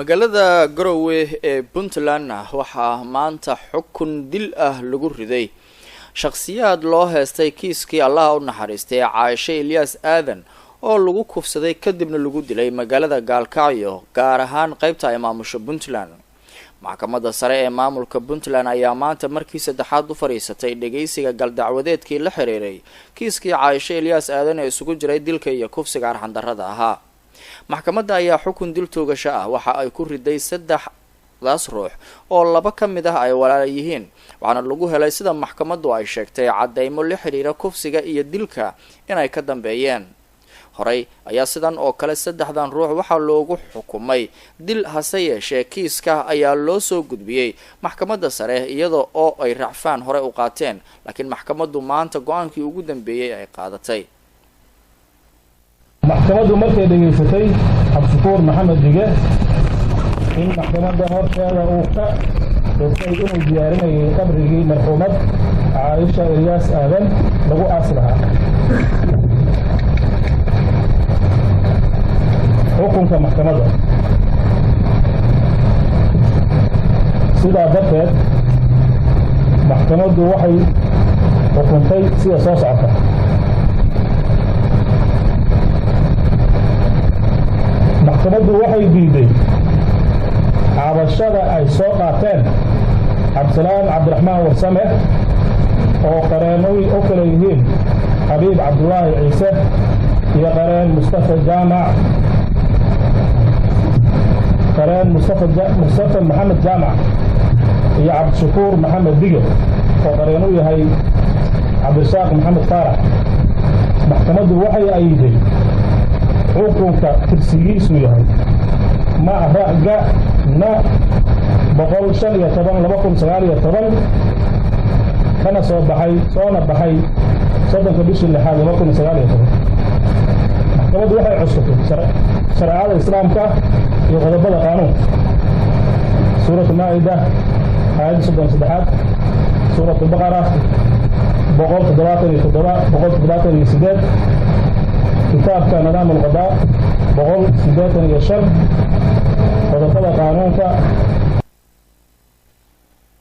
Magaalada Garowe ee Puntlandna waxaa maanta xukun dil ah lagu riday shakhsiyaad loo heestay kiiskii Allaha u naxariistay Caaisho Ilyaas Aadan oo lagu kufsaday kadibna lagu dilay magaalada Gaalkacyo, gaar ahaan qeybta ay maamusho Puntland. Maxkamadda sare ee maamulka Puntland ayaa maanta markii saddexaad u fadhiisatay dhageysiga galdacwadeedkii la xiriiray kiiskii Caaisho Ilyaas Aadan ee isugu jiray dilka iyo kufsiga arxandarrada ahaa. Maxkamadda ayaa xukun dil toogasho ah waxa ay ku riday saddexdaas ruux oo laba ka mid ah ay walaala yihiin, waxaana lagu helay sida maxkamaddu ay sheegtay caddeymo la xiriira kufsiga iyo dilka inay ka dambeeyeen. Horey ayaa sidan oo kale saddexdan ruux waxaa loogu xukumay dil, hase yeeshee kiiska ayaa loo soo gudbiyey maxkamadda sare iyada oo ay racfaan hore u qaateen, laakiin maxkamaddu maanta go-aankii ugu dambeeyey ay qaadatay. Maxkamaddu markay dhegaysatay Cabdishakuur Maxamed Dige in maxkamadda horteeda uu ka xusay inuu diyaarinayay qabrigii marxuumad Caaisha Ilyaas Aadan lagu aasi lahaa. Xukunka maxkamadda: sidaa darteed maxkamaddu waxay xukuntay sida soo socota. Maxkamaddu waxay diiday cabashada ay soo qaateen Cabdisalaan Cabdiraxmaan Warsame oo qareenno u kala yihiin Xabiib Cabdulaahi Ciise iyo qareen Mustafa Jaamac, qareen Mustafa Maxamed Jaamac, iyo Cabdishakuur Maxamed Dige oo qareen u yahay Cabdirasaaq Maxamed Faarax. Maxkamaddu waxay ayiday xukunka tirsigiisu yahay ma ra ga na 115 2019, kana soo baxay soona baxay 30-ka bishii lixaad 2019. Maxkamaddu waxay cuskatay shareecada Islaamka iyo qodobada qaanuunka: Suuratu Maa'ida aayadda 33aad, Suuratu Baqara 177, 178, kitaabka Nidaam Alqadaa 185, qodobada qaanuunka.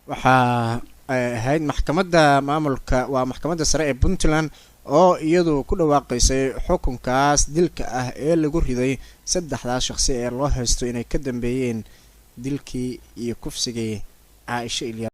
Waxaa ay ahayd maxkamadda maamulka, waa maxkamadda sare ee Puntland oo iyadu ku dhawaaqaysay xukunkaas dilka ah ee lagu riday saddexdaas shaqsi ee loo haysto inay ka dambeeyeen dilkii iyo kufsigii Caaisho Ilya.